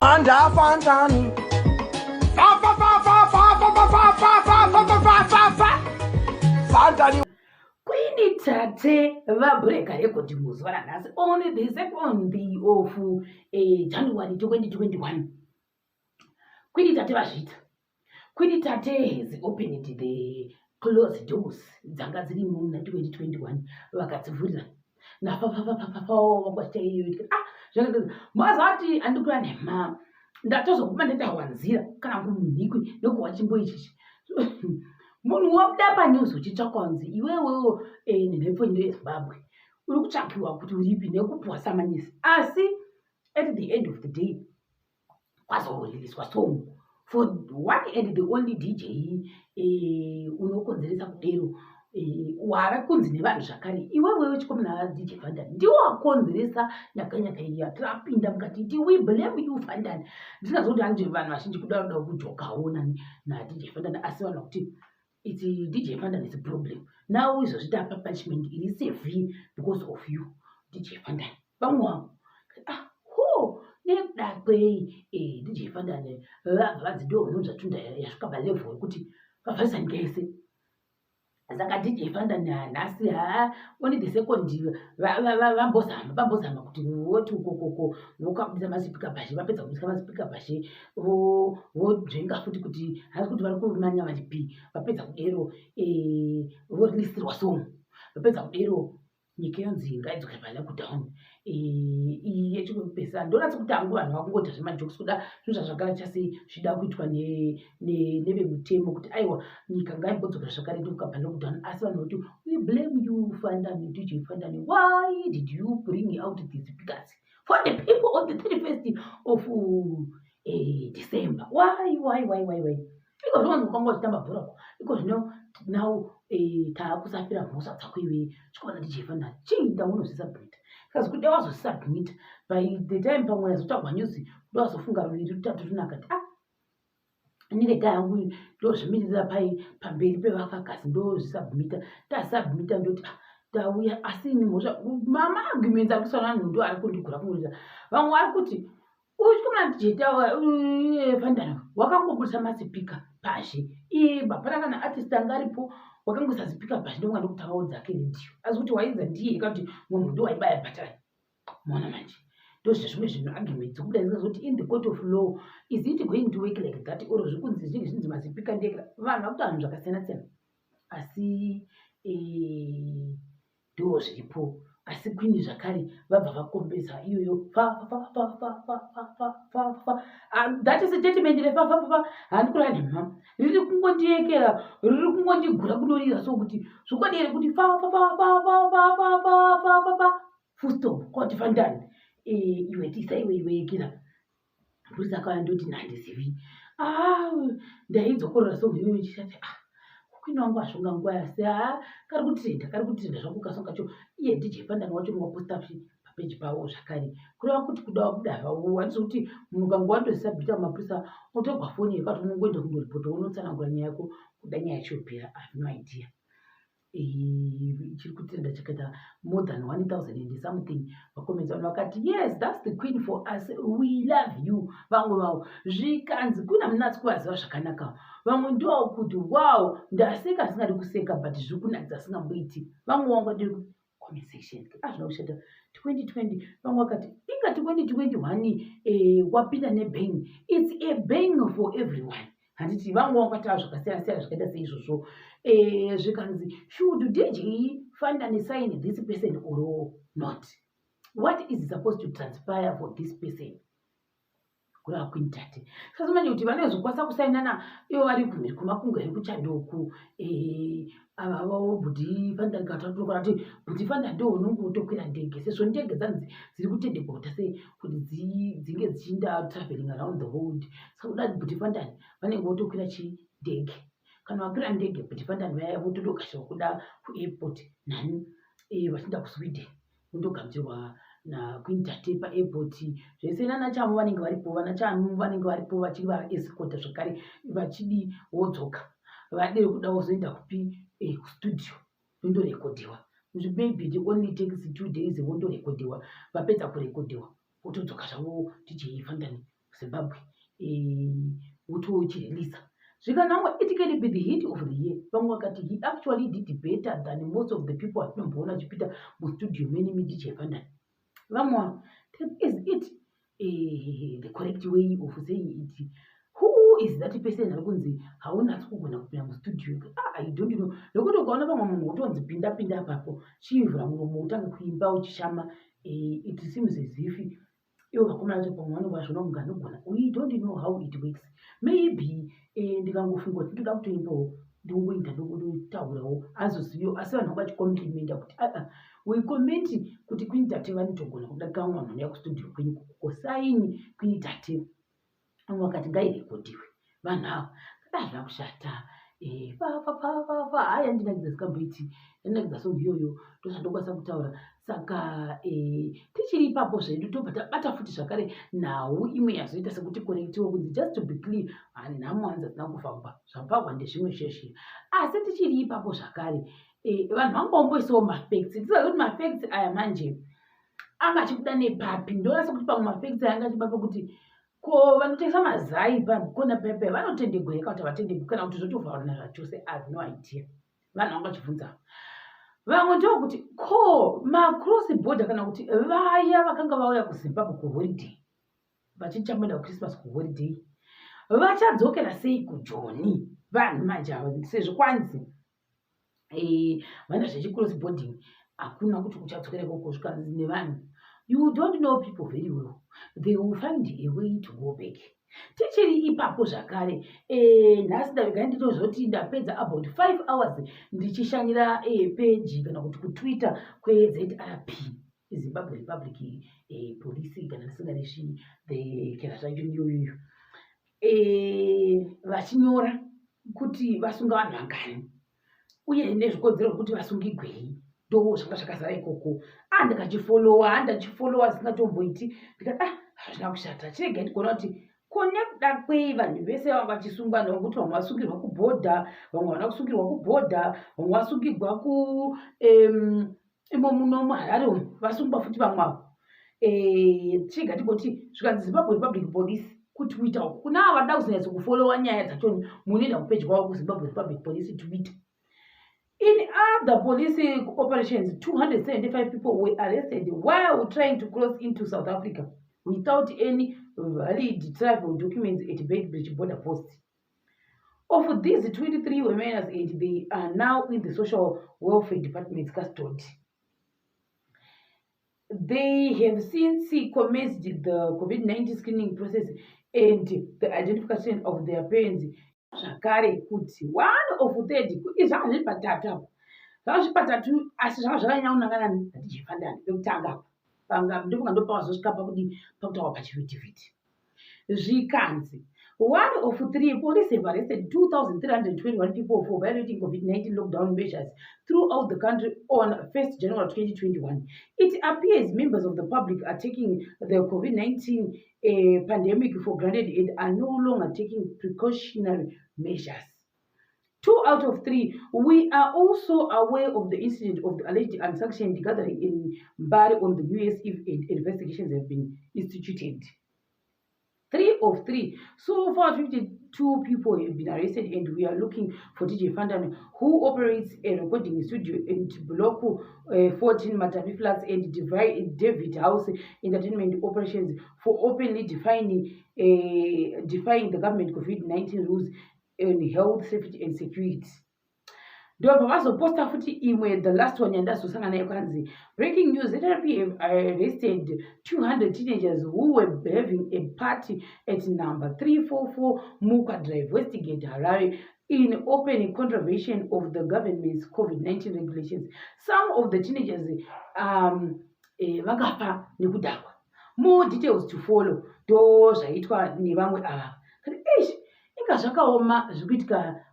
Anda fantani. Fa fa fa fa fa fa fa fa fa fa fa fa fa fa fa. Fantani. Queen Tate vabreaka record muzuva ranhasi on the 2nd of January 2021. Queen Tate vazviita. Queen Tate has opened the closed doors dzanga dziri muna 2021, vakadzivhurira nafafafafafawo vakwachita iyo. Ah, mazati andikura nhema, ndatozoguma ndatawanzira kana kumunhikwi nekuwa chimbo ichichi. Munhu wabuda panews uchitsvakwa kunzi iwewewo nenhepfenyuro yeZimbabwe uri kutsvakiwa kuti uripi nekupuwa samanisi, asi at the end of the day kwazoriliswa song for one and the only DJ unokonzeresa kudero, wava kunzi nevanhu zvakare iwewewe chikomana DJ Fantan ndiwo wakonzeresa nyakanyaka iyi yatirapinda mukati ti we blame you, Fantan. Ndisingazoti hanje vanhu vazhinji kuda kuda kujokawo naDJ Fantan, asi vanhu vakuti it's DJ Fantan is a problem now. Izvozvi tapa punishment iri severe because of you, DJ Fantan. Vamwe vangu, ah, ho, nekuda kwei DJ Fantan vabva vanzi ndo unonzva tunda yasvika palevel yekuti vavharisa nyika yese. Saka DJ Fantan nhasi ha on the second vambozama kuti voti ukokoko vokabudisa masipika pashe. Vapedza kubudisa masipika pashe, vodzvenga futi kuti hasi kuti vari kumanya varipi. Vapedza kudero, vorilisirwa song. Vapedza kudero, nyika yonzi ngaidzokere palockdown iyi yechikupesa. Ndonatsa kuti hangu vanhu vakungoita zvemajokes kuda zvinhu zvazvakara chasei zvida kuitwa nevemutemo kuti aiwa, nyika ngaimbodzokera zvakare ndokuka palockdown. Asi vanhu voti we blame you, Fantan, DJ Fantan. Why did you bring out the speakers for the people on the 31st of December? Why, why, why, why, why? Iko zvino vanhu kwanga vachitamba bhora ko iko zvino now taakusafira mhosva dzako iwe chikona DJ Fantan. Chiinda unozvisubmita kazi kuda wazosubmita by the time pamwe yazotsvagwa news, kuda wazofunga ruviri rutatu runakati, ah, nirega hangu ndozvimirira pai pamberi pevafakazi, ndozvisubmita. Tasubmita, ndoti ah, tauya, asi ini mhosva mama arguments ari kuiswa navanhu ndo ari kundigura kungurira. Vamwe vari kuti uchikomana DJ Fantan wakangobudisa masipika pazhe iba pana kana artist anga aripo, wakangoisa sipika pazhe ndokunga ndokutanga dzake redhiyo, asi kuti waidza ndiye kana kuti mumwe munhu ndo waibaya bhatani. Maona manje, ndozve zvimwe zvinhu arguments dzekubuda kuti in the court of law, is it going to work like that or zvikunzi zvinenge zvinzi masipika ndekera vanhu vakuti vanhu zvakasiyana siyana, asi ndo zviripo. Asi Queen zvakare vabva vakombesa iyoyo fa fa fa fa fa fa fa fa fa. Ah, that is statement refa fa fa fa. Handi kureva nhema, riri kungondiekera, riri kungondigura kunorira so kuti zvokwadi here kuti fa fa fa fa fa fa fa fa fa fa fa full stop kwati Fantan iwe tisa iwe iwe ekera mapurisa akauya ndoti handizivi. Ah, ndaidzokorora song iyoyo ndichati, ah, kukwini wangu azvonga nguva yasi. Ha, kari kutrenda, kari kutrenda zvako kasong kacho. Iye DJ Fantan wacho waposta papeji pavo zvakare, kureva kuti kuda wabuda handisi kuti munhu ukange watosabhita mapurisa otogwa foni yekati unongoenda kundoripota, unotsanangura nyaya yako, kuda nyaya yacho yopera. I have no idea. Chiri kutrenda chakaita more than 1000 and something vacomments. Vanhu vakati, "Yes, that's the queen for us, we love you." Vamwe vavo zvikanzi queen hamunatsi kuvaziva zvakanaka. Vamwe ndokuti, "Wow, ndaseka ndisingadi kuseka, but zviri kunakidza asingamboiti." Vamwe vangu vadiri comment section azvina kushata 2020. Vamwe vakati inga 2021 wapinda nebang, it's a bang for everyone, handiti? Vamwe vangataura zvakasiyana siyana zvakaita seizvozvo. Zvikanzi should DJ Fantan sign this person or not? What is supposed to transpire for this person? Kureva Queen Tate sasi manje kuti vanozokwanisa kusainana ivo vari kumhiri kumakungu here kuchandoku ava vavo bhudhi Fantan katatu kuti bhudhi Fantan ndo unonge wotokwira ndege sezvo ndege dzanzi dziri kutendegwa kuita sei kuti dzinge dzichiinda traveling around the world. Saka kuda bhudhi Fantan vanenge votokwira chindege. Kana vakwira ndege bhudhi Fantan vaya votodogashirwa kuda kuairport nani vachienda kuSweden, vondogamuchirwa naQueen Tate paairport zvese nana Chamu vanenge varipo, vana Chamu vanenge varipo vachivaescorta zvakare vachidi wodzoka vadere kuda wozoenda kupi kustudio vondorekodhiwa. Maybe it only takes 2 days, vondorekodhiwa. Vapedza kurekodhiwa votodzoka zvavo DJ Fantan. Zimbabwe wotochireleasa. Zvikanangwa, it can be the hit of the year. Vamwe vakati he actually did better than most of the people atinomboona achipinda mustudio mene muDJ Fantan. Vamwe, is it the correct way of saying it? Who is that person ari kunzi haunatsi kugona kupinda mustudio? Ah, I don't know, nekuti ukaona pamwe munhu wotonzi pinda, pinda apapo, chivhura muromo utange kuimba uchishama, it seems as if ivo vakomana vacho pamwe vanenge vazviona kunge anogona. We don't know how it works. Maybe ndikangofunga kuti ndoda kutoimbawo, ndongoita, ndongotaurawo, azoziviwo. Asi vanhu vanga vachicomplimenta kuti aa, we comment kuti Queen Tate vanotogona kudarika vamwe vanhu vanouya kustudio kwenyu kosaini Queen Tate. Vamwe vakati ngairekodhiwe vanhu ava kada hazvina kushata. Fa fa fa fa fa, haya, yandinakidza zikamboiti, yandinakidza song iyoyo, ndozvandokwanisa kutaura. Saka tichiri ipapo zvedu, tobva tabata futi zvakare nhau imwe yazoita sekuti correctiwo kunzi, just to be clear, nhamo hanzi hadzina kuvhagwa, zvabvagwa ndezvimwe zveshe. Asi tichiri ipapo zvakare, vanhu vangomboisawo mafacts. Tiziva kuti mafacts aya manje anga achibuda nepapi. Ndoona sekuti pamwe mafacts aya anga achibuda pakuti ko vanotengesa mazai pakona pepe vanotendegwa here kana kuti havatendegwi, kana kuti zvotovharana zvachose. I have no idea. Vanhu vanga vachibvunza. Vamwe ndokuti ko macross border, kana kuti vaya vakanga vauya kuZimbabwe kuholiday, vachichamboenda kuChristmas, kuholiday, vachadzokera sei kuJoni vanhu manje ava, sezvo kwanzi vana zvechicross boarding hakuna kuti uchadzokera ikoko? Zvikanzi nevanhu, you don't know people very well, they will find a way to go back. Tichiri ipapo zvakare, nhasi ndaregai nditozoti ndapedza about 5 hours ndichishanyira peji kana kuti kuTwitter kweZRP, Zimbabwe Republic Police, kana ndisingareshi the kana zvacho iyoyoyo, vachinyora kuti vasunga vanhu vangani uye nezvikodzero zvekuti vasungigwei. Ndo zvanga zvakazara ikoko. A, ndikachifolowa, ndachifollowa zisingatomboiti. Ndikati, ah, hazvina kushata, chiregai ndikuona kuti ko nekuda kwei vanhu vese vanga vachisungwa, nekuti vamwe vasungirwa kubhodha, vamwe havana kusungirwa kubhodha, vamwe vasungirwa ku imo muno muHarare umu, vasungwa futi vamwe avo. Chega tigoti zvikanzi Zimbabwe Republic Police kuTwitter uku, kuna ava vada kuzonyatso kufollowa nyaya dzacho, munoenda kupeji kwavo kuZimbabwe Republic Police Twitter. In other police operations, 275 people were arrested while trying to cross into South Africa without any valid travel documents at Beitbridge border post. Of these, 23 were minors and they are now in the social welfare department's custody. They have since commenced the COVID-19 screening process and the identification of their parents. Zvakare kuti one of third, izvi zvanga zviri patatu apo, zvanga zviri patatu, asi zvanga zvakanyanya kunangana naDJ Fantan pekutanga apa. Panga ndofunga ndopavazosvika pakudi pakutaura pachivhitivhiti. Zvikanzi one of three police have arrested 2321 people for violating COVID-19 lockdown measures throughout the country on 1st January 2021. It appears members of the public are taking the COVID-19 pandemic for granted and are no longer taking precautionary measures. Two out of three. We are also aware of the incident of the alleged unsanctioned gathering in Mbare on the New Year's Eve and investigations have been instituted. Three of three. So far, 52 people have been arrested and we are looking for DJ Fantan, who operates a recording studio in Block 14 Matapi Flats and David House Entertainment Operations for openly defying the government COVID-19 rules on health, safety and security. Ndobva vazoposta futi imwe, the last one yandazosangana nayo, kwanzi breaking news: ZRP have arrested 200 teenagers who were having a party at number 344 Mukwa Drive, Westgate, Harare, in open contravention of the government's COVID-19 regulations. Some of the teenagers vakafa nekudhakwa. More details to follow. Ndo zvaitwa nevamwe ava. Eish, inga zvakaoma zviri kuitika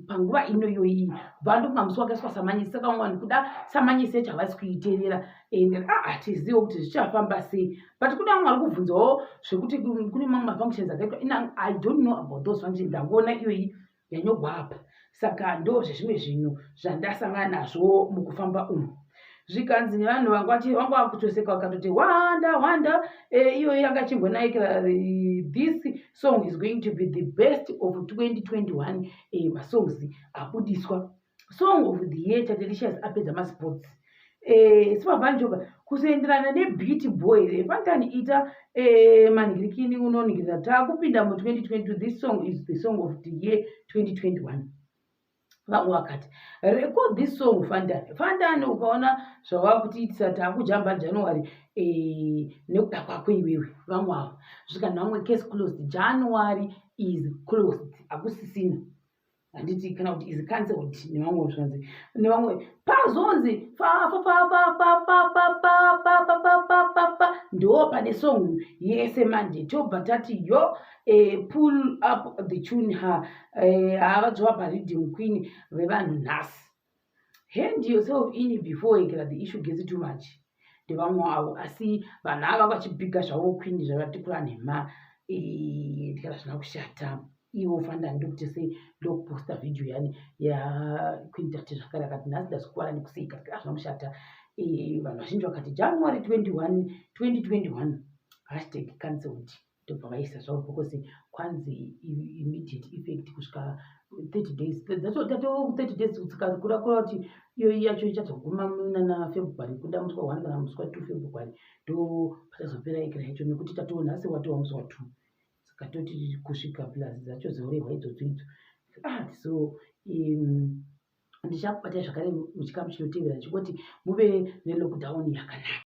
panguva ino iyoyi. Bva ndofunga musi wakaiswa samanyisi, saka vamwe vanhu kuda samanyisi yacho havasi kuiteerera and hatizivo kuti zvichafamba sei. But kune vamwe vari kubvunzawo zvekuti kune mamwe mafunctions akaitwa ina. I don't know about those functions, ndangoona iyoyi yanyogwa apa. Saka ndo zvezvimwe zvinhu zvandasangana nazvo mukufamba umu. Zvikanzi nevanhu vanga vanga vakutoseka, vakatoti wanda wanda. Iyoyo yanga ichimbonaikira. This song is going to be the best of 2021 masongs abudiswa, song of the year. Tatelicious apedza masports. Sipavanjoka kuzoenderana nebeat boy Fantani ita manhirikini unonhirira. Taakupinda mu2022. This song is the song of the year 2021. Vamwe vakati, "Record this song, Fantani." Fantani, ukaona zvawakutiitisa, taakujamba January nekuda kwako iwewe. Vamwe ava zvikanzi vamwe, "Case closed, January is closed, hakusisina," handiti? Kana kuti is cancelled nevamwe. Zvanzi nevamwe pazonzi fa fa fa fa fa fa fa fa fa fa fa fa fa fa, ndo pane song yese manje. Tobva tati yo, pull up the tune. Ha, havadzova pariddim queen vevanhu nhasi. Hand yourself in before ikira the issue gets too much, ndevamwe avo. Asi vanhu ava vachibhiga zvavo queen zvavatikura nhema. Ndikati zvina kushata. Iwo Fanda ndokuti sei ndokuposta vhidhiyo yani yaQueen Tate zvakare, akati nhasi ndazokuvara nekuseka. Tikati hazvina kushata. Vanhu vazhinji vakati January 21 2021 #cancelled. Ndobva vaisa zvavo because kwanzi immediate effect kusvika 30 days dzacho, tato 30 days kurakura kuti iyo yacho ichazoguma munana February, kuda musi wa1 kana musi wa2 February, ndo pachazopera ikira yacho, nekuti tato nhasi watova musi wa2. Saka toti kusvika plus dzacho dzorehwa idzodzo idzo. Ah, so ndichakubatai zvakare muchikamu chinotevera, chingoti muve nelockdown yakanaka.